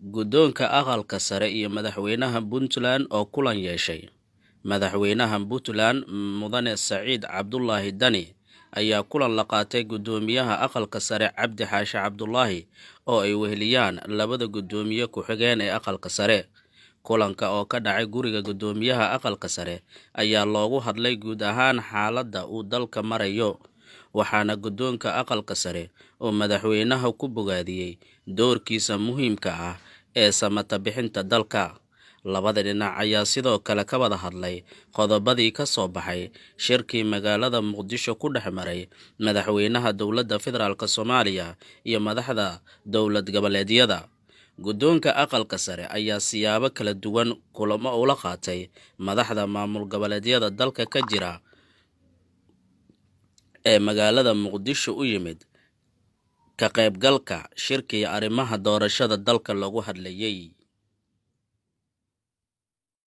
Guddoonka Aqalka Sare iyo Madaxweynaha Puntland oo kulan yeeshay. Madaxweynaha Puntland Mudane Saciid Cabdulaahi Dani ayaa kulan la qaatay Guddoomiyaha Aqalka Sare Cabdi Xaashi Cabdulaahi oo ay weheliyaan labada guddoomiye ku-xigeen ee Aqalka Sare. Kulanka oo ka dhacay guriga Guddoomiyaha Aqalka Sare ayaa loogu hadlay guud ahaan xaaladda uu dalka marayo, waxaana Guddoonka Aqalka Sare uu madaxweynaha ku bogaadiyey doorkiisa muhiimka ah ee samata bixinta dalka. Labada dhinac ayaa sidoo kale ka wada hadlay qodobadii ka soo baxay shirkii magaalada Muqdisho ku dhex maray madaxweynaha dowladda federaalk Soomaaliya iyo madaxda dowlad goboleedyada. Guddoonka Aqalka Sare ayaa siyaabo kala duwan kulamo ula qaatay madaxda maamul goboleedyada dalka ka jira ee magaalada Muqdisho u yimid ka qaybgalka shirkii arrimaha doorashada dalka loogu hadlayay.